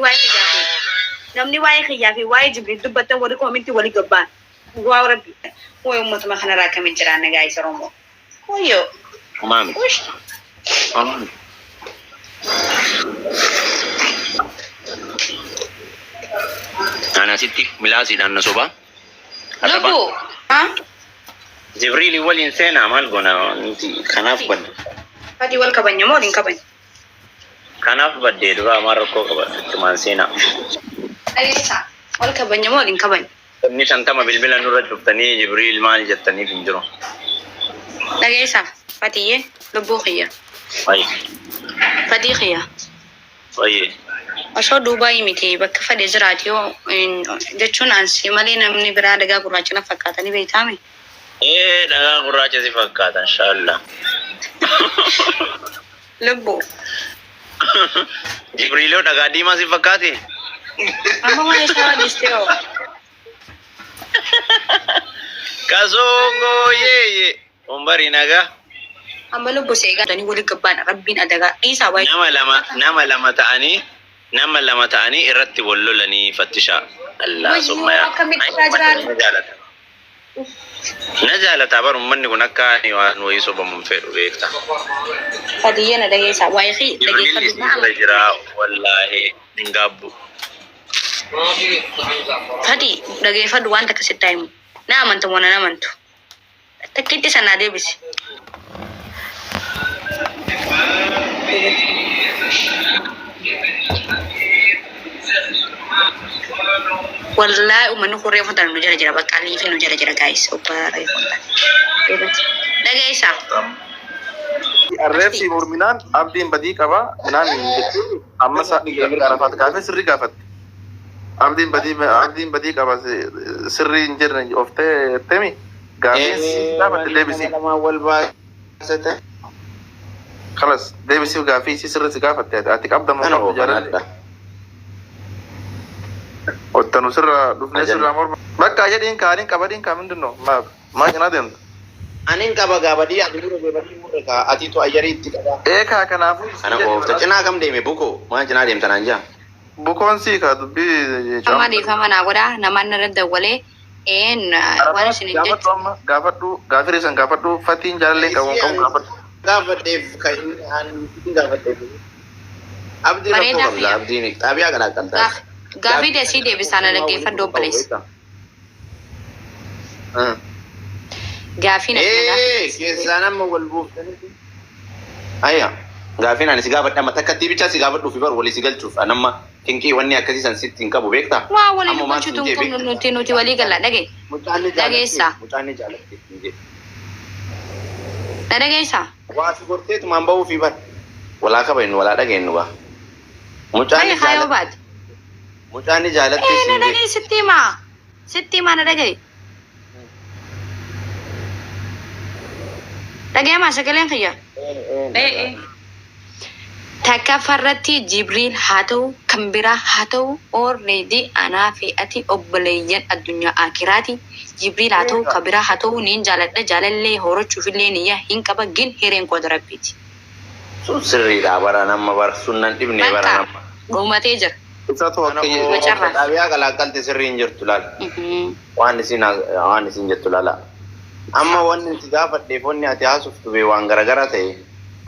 Waa'ee kiyyaa fi namni waa'ee kiyyaa fi waa'ee Jibriil dubbattan warri koomintii walii gabbaan. Waa rabbi. Way ummatuma kanarraa akkamiin jiraanna gaayis Oromoo. Wayyoo. Homaa miti. Ush. Homaa miti. Ani asitti milaasiidhaan na sobaa. Arrabaa. Lubbuu. Ha? Jibriili waliin seenaa maal goona nuti kanaaf badde. Fadii wal kabanya moo wal hin kabanya? Kanaaf baddee duraa maal rakkoo qaba ittumaan seenaa. Dhageessaa. Wal kabanya moo wal hin kabanya? Namni 50 bilbila nurra cuftanii Jibriil maal jettaniif hin jiru. Dhageessaa. Fatiyyee. Lubbuu kiyya. Wayi. Fatii kiyya. Wayi. Osoo Duubaayii miti bakka fedhe jiraate yoo jechuun an si malee namni biraa dhagaa gurraacha na fakkaata ni beektaami. Ee dhagaa gurraacha si fakkaata inshallah. Lubbu. Jibriiloo dhagaa diimaa si fakkaate? Amma waa'ee isaa dhiistee hoo? Kasongoo yeeye. Umbarii nagaa. Amma lubbu seegaa danii wali gabbaan rabbiin adagaa dhiisaa waa'ee. Nama lama ta'anii nama lama ta'anii irratti wal lolanii fattishaa. Allah Wayyoo summayaa. akkamitti irraa jiraatu. Na jaalata. Na jaalata bar uummanni kun akka ani waan wayii sobamu hin fedhu beekta. Fatiyyee na dhageessaa waa'ee kee Jibriil dhageeffadhu isin na bira amantu. jira wallaahi hin gaabbu. Fati dhageeffadhu waan takka sitti himu. Na amantu moo nan amantu? Takkiitti sanaa deebisi. Wallaahi uummanni kun reefu tana nu jala jira bakka liifi nu jala jira guys obbaa reefu tana. Dhageessaa. Arreefsi morminaan abdiin badii qaba naan jechuun amma Arafaat gaafee sirrii gaafatte. Abdiin badii qaba sirrii hin jirne oftee temi gaafiin si gaafatte deebisi. Lama wal baasate. Kalas deebisiif gaafii si sirrii si gaafatte ati qabda moo Kana qabdu jaalallee. hookanadha. Ottanu sirra dhufnee sirraa morma. Bakka jedhiin kaaniin qabadiin kaa mindin ነው maa cinaa deemtu. Anin qaba gaa badii ati mure badii mure kaa atiitu ayyarii itti qaba. Ee kaa kanaafuu. Kana oofta cinaa kam deeme bukoo maa cinaa deemta naan jaa. Bukoon sii kaa dubbii. Amma dhiifama naa godhaa namaan irra dawwalee een waan isin hin Gaafadhu jechu. amma gaafadhu gaafii san gaafadhu fatiin jaalallee qabu qabu gaafadhu. Gaafadheef kan inni ani gaafadheef. Abdii rakkoo Bareedaa qabda fayyaa. abdiin xaabiyaa kana qaltaa. Gaafii desii deebisaa na dhaggeeffadhu obboleessa. Gaafii na Ee keessaan amma wal buuftanii. Ayya gaafiin ani si gaafadhe amma takka bicha si gaafadhuuf bar walii si galchuuf an amma kinqii wanni akkasii san sitti hin qabu beektaa? Waa walii Amma maal dubbachuutu siin hin jee qabnu beektaa? nuti walii galla dhage. Mucaan ni Dhageessaa. jaalatte mucaan ni jaalatte siin jee. Na dhageessaa. Waa si gorteetumaan bahuufi bar. Walaa kabajnu walaa dhageenyu ba. Mucaan ni Baay'ee kaayoo jaalatte baate. mucaan ni jaalatte Ee na siin jee. dhagaye sitti himaa. Sitti himaa na dhagaye. Dhagayamaa sagaleen kiyya. Ee. Takka farratti Jibriil haa ta'u kan biraa haa ta'u already anaa fi ati obboleeyyan addunyaa akiraati. Jibriil haa ta'u kan biraa haa ta'u niin jaaladha jaalallee horachuufillee niyya hin qaba gin hireen qooda rabbiiti. Sun sirriidha bara nama bar sun nan dhibne bara Bakka nama. dhumatee jira. Isaatu Kana akka Macarraa. xaabiyaa qalaaqqalte sirrii hin jirtu laal. Waan isin jettu laala. Amma wanni si gaafadheef wanni ati haasoftu bee waan garagara ta'e.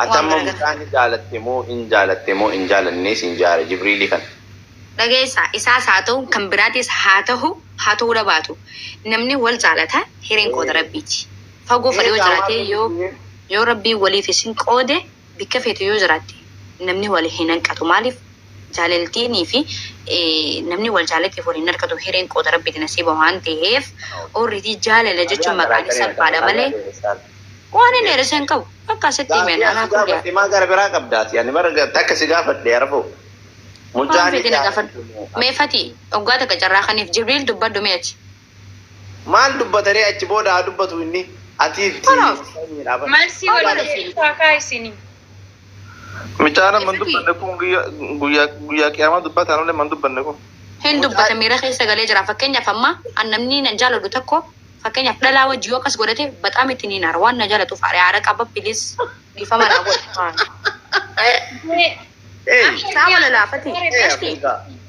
Ati Waan amma garagara. mucaan ni jaalatte moo hin jaalatte moo hin jaalanne siin jaare Jibriilii kana. Dhageessa isaas haa ta'u kan biraatis haa ta'u haa ta'uu dhabaatu namni wal jaalata hireen qooda rabbiiti. Fagoo fedhe yoo jiraate yoo rabbiin waliif isin qoode bikka feete yoo jiraatte namni wal hin hanqatu maaliif jaalaltiinii fi namni wal jaalateef wal hin harkatu hireen qooda rabbiiti nasiiba waan ta'eef already jaalala jechuun maqaan isaa salphaadha malee waan inni dheeressa hin qabu bakka asitti himeen Gaafii anaa asi kun gaafadhe maa gara biraa qabdaati? Ani bara takka si gaafadhe arfoo. Waan Mucaan fedhe na gaafadhu. Mee Fati hoggaa takka carraa kaniif Jibriil dubbadhu mee achi. Maal dubbataree achi booda haa dubbatu inni ati itti Kanaaf. Marsii wal deebisaa kaa isinii. Mucaan man dubbanne kun guyyaa guyyaa guyyaa qiyaamaa dubbataan malee man dubbanne kun. Hin dubbata miira keessa galee jira. Fakkeenyaaf amma an namni na jaalladhu tokko fakkeenyaaf dhalaa wajji yoo akkas godhate baxaam itti niin aara waan na jaallatuuf aara aara qaba please dhiifama naa godhe. Saa wala laafati. Qashti.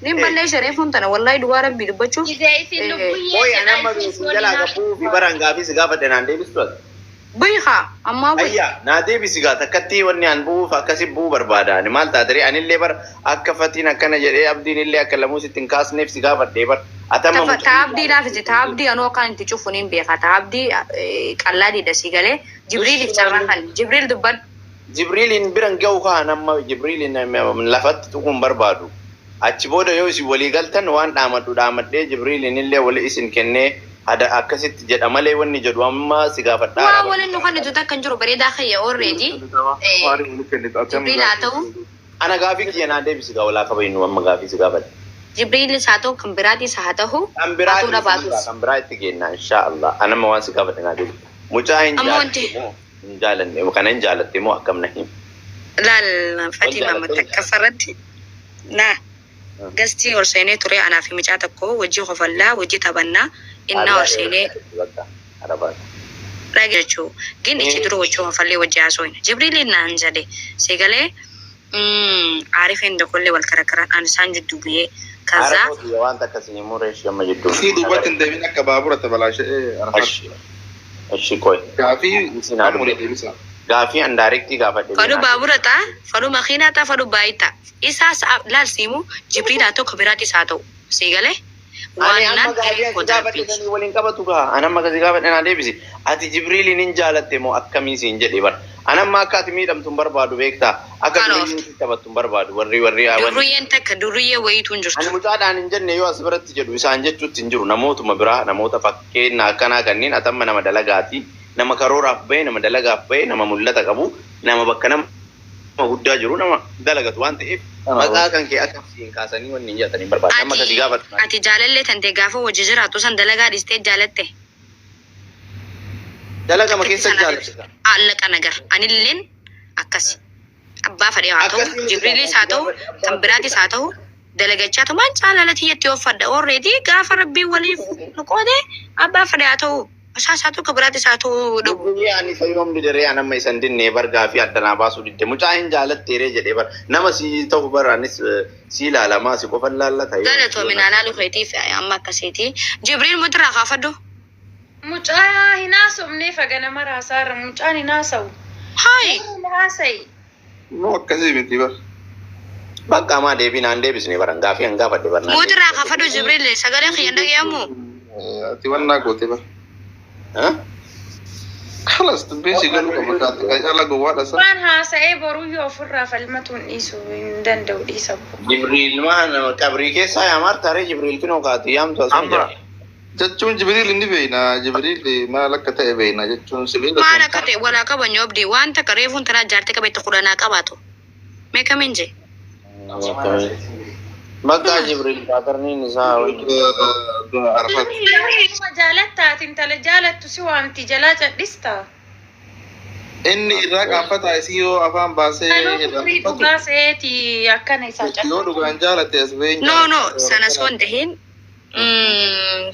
Nin ballee reefuun tana wallahi dhugaa rabbii dubbachuuf. Gisee isin lubbuyyee Oye, jedhaa anamma isinis si jalaa waliin gabbuu fi baraan gaafii si gaafadhe naan deebistu ati. Beekaa ammaa wayi. Ayya, naa deebisi gaa takkatti wanni an bu'uuf akkasi bu'uu barbaada. Ani maal taate anillee bar akka fatiin akkana jedhee abdiin illee akka lamuu sitti hin kaasneef si gaafadhee bar. Atamma Taabdii laafisi taabdii anuu akkaan itti cufu niin beeka. Taabdii qallaadhiidha si galee Jibriiliif carraa kan Jibriil dubbadhu. Jibriiliin biran ga'u kaan amma Jibriiliin lafatti tuquun barbaadu. Achi booda yoo isin walii galtan waan dhaamadhu dhaamadhee Jibriiliin illee walii isin kennee hada akkasitti jedha malee wanni jedhu amma si gaafadhaa. Waa waliin nu kan nuti akka hin jiru bareedaa kiyya already. Jibriil haa ta'u Ana gaafii kiyya naa deebisi gaa walaa kabaynu amma gaafii si gaafadhe. Jibriilis haa ta'u kan biraatis haa ta'u Kan biraa haa ta'uu dhabaatus. kan biraa itti kenna inshaallah. Anamma waan si gaafadhe naa deebisi. Mucaa hin Amma wanti- jaallatte moo hin jaalanne kana hin jaallatte moo akkam na himi. Laal Fatima takka farratti na gastii ol seenee ture anaa fi mucaa tokko wajji kofallaa wajji taphannaa innaa ol seenee dhage jechuu gin ichi dura wajji kofallee wajji haasofne Jibriiliin naan jedhe sagalee aarifeen tokkollee wal karakaran an isaan jidduu bu'ee kaza Wanta akkasii immoo reeshii amma jidduu. Si duubatti hin deebiin akka baabura tabalaashee arafat. Ashi qoy. Gaafii amma walii deebisa. Gaafii an daayirektii gaafadhe. fadhu baabura ta'a fadhu makiinaa ta'a fadhu baay'ee ta'a isaas laal siimu Jibriil haa ta'u kan biraatis haa ta'u sagalee Ani waan amma naan gaafii ta'e ati gaafadhe sanii waliin qabatu gaa. Ani amma kasi gaafadhe naa deebisi. Ati Jibriiliin hin jaalatte moo akkamii siin jedhe bar. Ani amma akka ati miidhamtu hin barbaadu beektaa. Akka Kan Jibriiliin sitti taphattu hin barbaadu warri warri Durriyyeen takka durriyyee wayiitu hin Ani jirtu. mucaadhaan hin jenne yoo as biratti jedhu isaan jechuutti hin jiru namootuma biraa namoota fakkeenya akkanaa kanneen atamma nama dalagaati nama karooraaf bahe nama dalagaaf bahe nama mul'ata qabu nama bakka nama guddaa jiru nama dalagatu waan ta'eef maqaa kan kee akka siin kaasanii wanni hin jedhanii barbaadu amma Ati kasi gaafadhu. ati jaalallee tante gaafa hojii jiraattu san dalagaa dhiistee jaalatte. Dalagama keessa jaalatte. Allaqa nagar anilleen akkas abbaa fedhee haa ta'u Akkasii Jibriilis haa ta'u kan biraatis haa ta'u dalagachaa ta'u maan caalala tiyyatti uffadha already gaafa rabbii waliif nu qoode abbaa fedhee haa ta'u isaas haa ta'u kan biraatis haa ta'u dhabu. Dubbii ani fayyomni diree an amma isan dinne bargaa fi addanaa baasuu didde mucaa hin jaalatteeree jedhee bar nama si ta'u bar anis si ilaalamaa si qofan laallata. Galatoominaa laalu keetiif amma akkasiiti. Jibriil mutirraa kaafadhu. Mucaa hin haasofne faganama raasaarra mucaan hin haasa'u. Haayi. Hin haasa'i. Moo akkasii miti bar. Bakka amaa deebii naan deebisne baran gaafii an gaafadhe barnaa. Mutirraa kaafadhu Jibriil sagalee kiyya dhagayamu. Ati wannaa goote bar. Kalas dubbiin si galuu qaba kaati ala gowwaadha sa. Waan haasa'ee boruyyoo ofirraa falmatuun dhiisu hin danda'u dhiisa. Jibriil maan qabrii keessaa yaamaar taaree Jibriil kinoo kaati yaamtu asuma Amma jira. jechuun Jibriil ni beeyna Jibriil maal akka ta'e beeyna jechuun sibiila Maal sun. akka ta'e walaa qaban yoo abdii waan takka reefuun tanaa jaartee qabetti kudhanaa qabaatu. Mee kamiin jee? Bakka Jibriil paatarniin isaa Arafat. Nama jaalattaati intala jaalattu si waamti jalaa cadhista. Inni irraa qaanfataa isii yoo afaan baasee Kanuu irraa firii qaanfatu. dhugaa seeti akkana isaa Yoo cadhistu. dhugaan jaalatte as bahee hin No no jaalatu. sana osoo hin tahin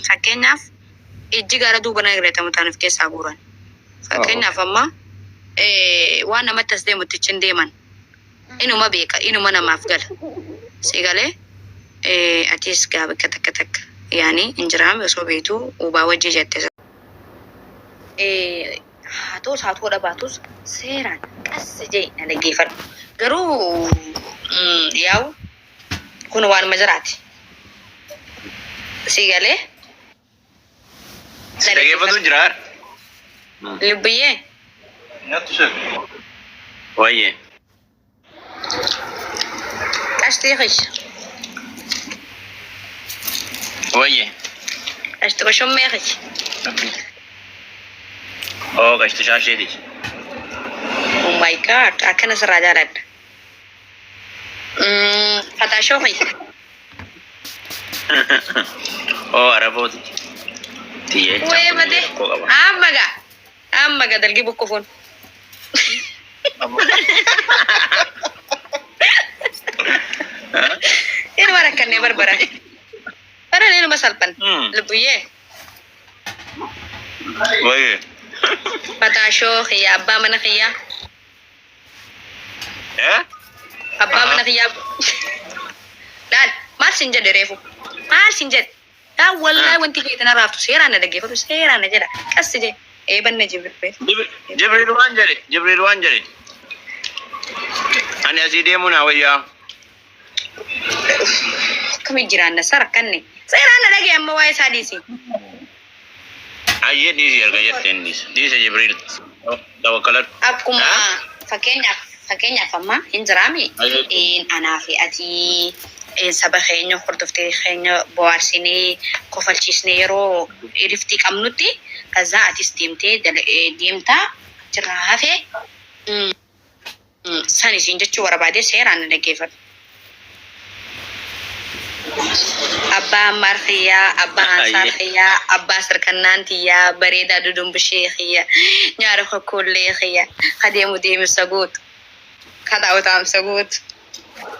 fakkeenyaaf ijji gara duuba na irreetamu ta'an of keessaa guuran. Fakkeenyaaf amma waan namatti as deemu ittichi hin deeman. Inuma beeka inuma namaaf gala. Si galee atis gaa bakka takka takka yaani hin jiraame osoo beektu ubaa wajji jette. Haa ta'us haa ta'uu dhabaatus seeraan qas jee na dhaggeeffadhu. Garuu yaa'u kun waanuma jiraati. Si galee Si dhaggeeffatu jira. Lubbiyyee Nyaattu shee. Wayyee. qashtii kiyya Wayyee. qashtii qoshommee kiyya. Oo qashti shaasheeti. Oh my God akkana sirraa jaaladha. Fataashoo kiyya. Oo arabooti. Tiyyee Wee mate rakkoo qaba. amma gaa amma gaa dalgii bukkufuun. Inuma rakkannee barbara. Bara inuma salphan. Lubbiyyee Wayyee. fataashoo kiyya abbaa mana kiyya. Eh? Abbaa mana kiyyaa laal maal sin jedhe reefu maal sin jedhe yaa wallaahi wanti feetan raaftu seeraan na dhaggeeffatu seeraan na jedha qassi jedhe eebanna Jibriil. Jibriil waan jedhe Jibriil waan jedhe ani asii deemuu naa wayyaa. Akkamiin jiraanna sara akkanne seeraan na dhagee amma waa'ee isaa dhiisi. Ayyee dhiisi erga jetteen dhiisa. Dhiisa Jibriil. Tawakkaladhu. Akkuma fakkeenyaaf amma hin jiraami anaa fi ati saba keenya hordoftee keenya bohaarsinee kofalchiisnee yeroo riftii qabnutti kazaa atis deemtee deemtaa achirraa hafee san isin jechuu barbaade seeraan na dhaggeeffadhu. Abbaa Ammaar kiyyaa, abbaa Ansaar kiyyaa, abbaa Sirkannaan tiyyaa, bareedaa dudumbishee kiyya, nyaara kokkoollee kiyya, ka deemu deemsa guutu, ka taa'u taa'umsa guutu.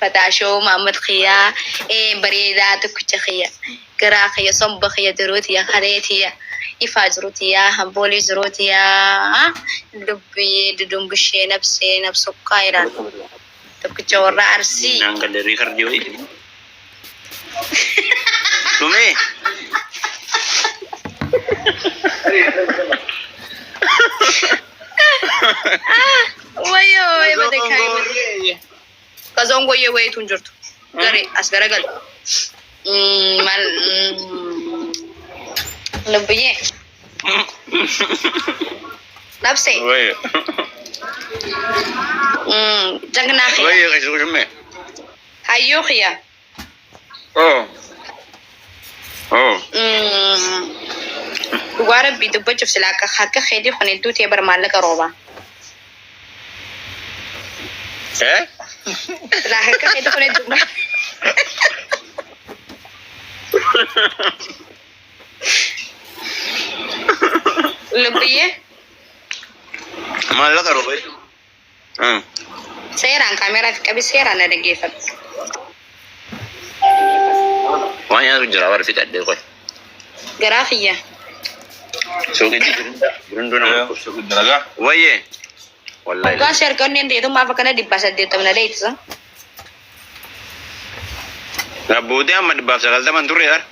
Fataashoo Mahammad kiyyaa, bareedaa tokkicha kiyya, garaa kiyya, somba kiyya, jiruu tiyya, kalee tiyya, ifaa jiruu tiyya, hamboolii jiruu tiyya, lubbiyee dudumbishee nabsee nabsukkaa jedhaan. Tokkicha warra Arsii. Naan galle riikardii wayii. Dhumee. Wayyoo ebade kaayee. Kazoon goyyee wayiitu hin jirtu. Gari as garagal. Maal lubbiyyee. Nabsee. Wayyo. Jagnaa kiyya. Wayyo qisqusumme. Hayyuu kiyya. Oh. Oh. Dhugaa rabbii dubbachuuf sila akka akka keetii kun hedduu ta'e bar maallaqa rooba. Eh? Sila akka keetii kun hedduu. Lubbiyyee Maallaqa rooba jechuudha. Seeraan kaameeraa fi qabi seeraan na dhaggeeffadhu. Waan nyaatu jira warri fixadhee qoy. Garaa kiyya. Suuqitti girinduu nama dhukkubsa. Wayyee. Wallahi. Hoggaan si arganne deetummaaf akkana 180 na dheettisa. Rabbuutee amma 190 turre har.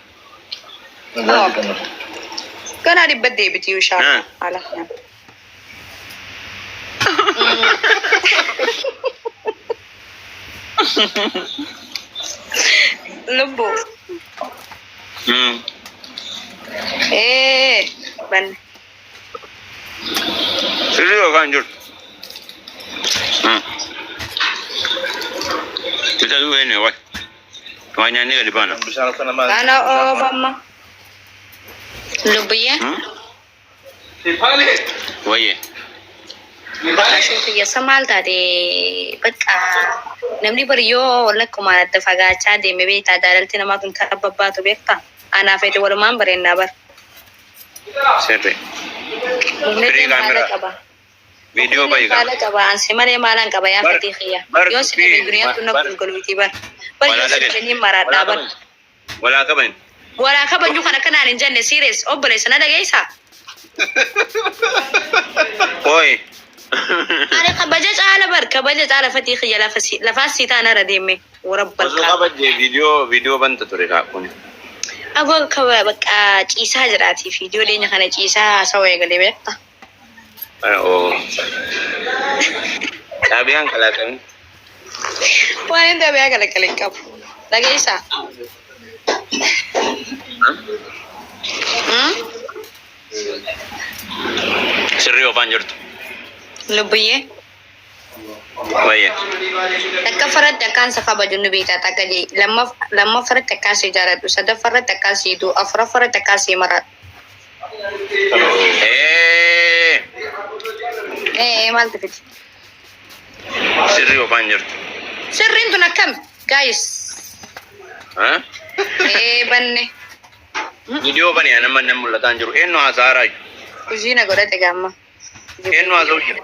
Ganaa dhibba deebiti inshallah. Haala kanaan. Lubbu. Ee banne. Sirrii yookaan jirtu. Fixatuu eenyu wayi. Waa nyaannee gadi baana. Bishaan akka namaa. Kana oofamma. Lubbiyyee. Wayyee. Ashoo kiyya maal taate bakka namni bari yoo lakkumaan adda fagaachaa deeme beektaa jaalalti namaa tun tabba baatu beektaa anaaf ete walumaan bareennaa bar. Sirrii. Mukni Firii maala kaameraa. qaba. Viidiyoo bayi Maala qaba. qaba ansi malee maalaan qaba yaa Bar fatii kiyya. bar Yoo si dhabe dubbii duniyaa tun na bar gulgulmiti bar. Bar walaa yoo si dhagaye. dhabe ni maraadhaa Walaa bar. qaban. Walaa qaban. Walaa kabaju kan akkanaan hin jenne serious obboleessa na dhageessaa. Oi. Ani kabaja caala bar kabaja caala fatii kiyya lafa si lafaa si taana irra deeme warabbal Osoo kaaba. kabajjee viidiyoo viidiyoo banta ture kaa kun. Aboo kaba bakka ciisaa jedhaati viidiyoo leenya kana ciisaa haasawaa eegalee beekta. Oo. Xaabiyaan kalaaqanii. Waan hin xaabiyaa kalaqale hin qabu. Dhageessaa. Sirrii oofaan jirtu. Lubbiyyee. Wayyee. Takka farratti akkaan sa kabaju ni beektaa takka jee lammaffaratti akkaan si jaaladhu sadaffaratti akkaan si hiitu afuraffaratti akkaan si maradhu. Ee. Ee maaltu fiti? Sirrii oofaan jirtu. Sirriin tun akkam? Guys. Ha? Ee banne. Viidiyoo bani nama nan mul'ataa hin jiru. Eenyu haasaa raaju? Kujiina godhate gaamma. Eenyu haasa'u jira?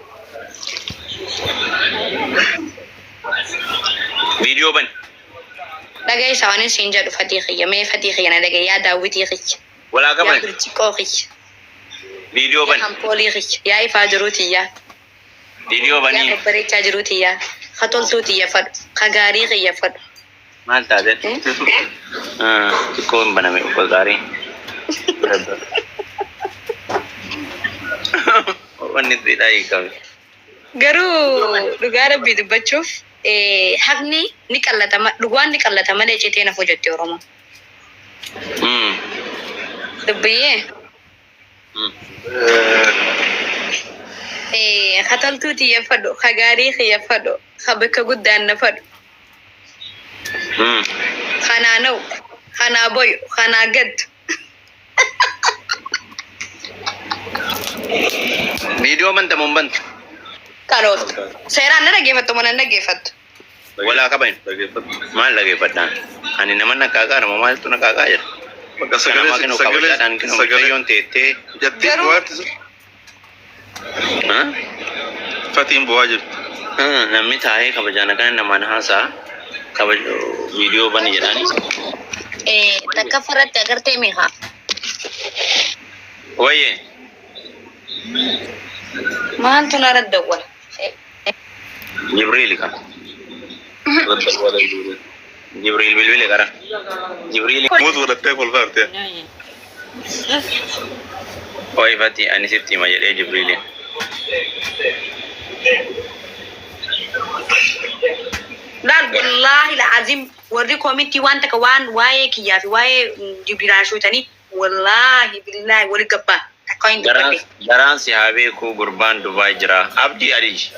Viidiyoo bani. Dhageessa waan siin jedhu fatii kiyya mee fatii kiyya na dhagaye yaa daawwitii kiyya. Walaa Yaa qaban. birciqoo kiyya. Viidiyoo Yaa bani. hampoolii kiyya. Yaa ifaa jiruu tiyyaa. Viidiyoo Yaa banii. babbareechaa jiruu tiyyaa. Ka toltuu xiyyeffadhu. Ka gaarii xiyyeffadhu. Maal taate? Xiqqoo hin baname obbo Gaarii. Wanni itti hiikame. Garuu dhugaa rabbii dubbachuuf haqni ni qallata dhugaan ni qallata malee citee nafu jetti Oromoon. Dubbiyyee. Ka toltuu xiyyeffadhu, ka gaarii xiyyeffadhu, ka bakka guddaan na fadhu, kanaa na'u, kanaa boyu, kanaa gaddu. Viidiyoo banta moo hin bantu? Karooftu. Seeraan na dhaggeeffattu moo nan dhaggeeffattu? Walaa kabayin. Maal dhaggeeffadhaan? Ani nama naqaaqaa nama maaltu naqaaqaa jira? Bakka Kanamaa sagalee kennu sagalee kabajaadhaan kennu sagalee mucayyoon teettee. jettee Garuu bu'aa jirti. Fatiin bu'aa jirti. Namni taa'ee kabajaan akkana namaan haasa'a. Viidiyoo bani jedhaani. Takka farratti agartee meeqa? Wayyee. Maaltu na dawwala? Jibriil kan. Jibriil bilbile qara. Jibriil. Muus godhattee kolfaarte. Wayi Fati ani sitti hima jedhee Jibriiliin. Laal wallaahi la'azim warri koomitti waan takka waan waa'ee kiyyaa fi waa'ee Jibriil shootanii wallaahi billaahi wali gabbaan takka hin Garaan dubbadhe. garaan si haa beeku gurbaan Dubaay jira. Abdii Alii.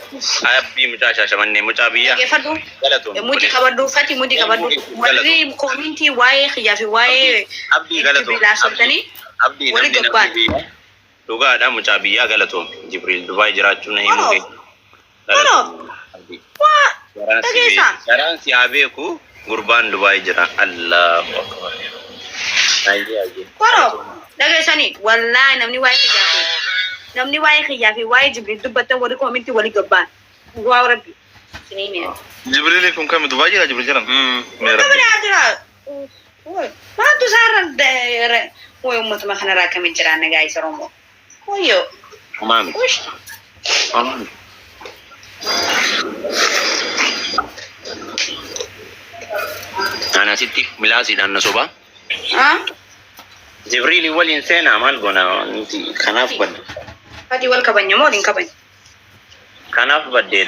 Abdii mucaa Shaashamannee mucaa biyyaa. Dhaggeeffadhu. Galatoom. Muti qabadhu Fati muti qabadhu warri koomintii waa'ee kiyyaa fi waa'ee Abdii galatoom. Jibriil shootanii Abdii wali namni gabbaan. namni biyyaa. Dhugaadha mucaa biyyaa galatoom. Jibriil Dubaay jiraachuu na himuu Oro. kee. Galatoom. Abdii. Waa Garaan si dhageessaa. beeku. Garaan si haa beeku gurbaan Dubaay jira. Allahu akbar. Ayyee ayyee. Koro dhageessanii wallaahi namni waa'ee kiyyaa fi namni waa'ee kiyyaa fi waa'ee Jibriil dubbattan warri koomintii wali gabbaan. Waa rabbi. Isinii mi'a. Jibriilii kun kami Dubaay jira Jibriil jedhama. Mee Wanta rabbi. biraa jira. Maaltu isaarra way uummatuma kanarraa akkamiin jiraanna gaa'isa Oromoo. Wayyoo. Maami. Ush. Maami. Ani asitti milaasiidhaan na sobaa. Ah? Jibriil waliin seenaa maal goona nuti kanaaf badde. Fati wal kabanya moo waliin kabanya? Kanaaf baddee.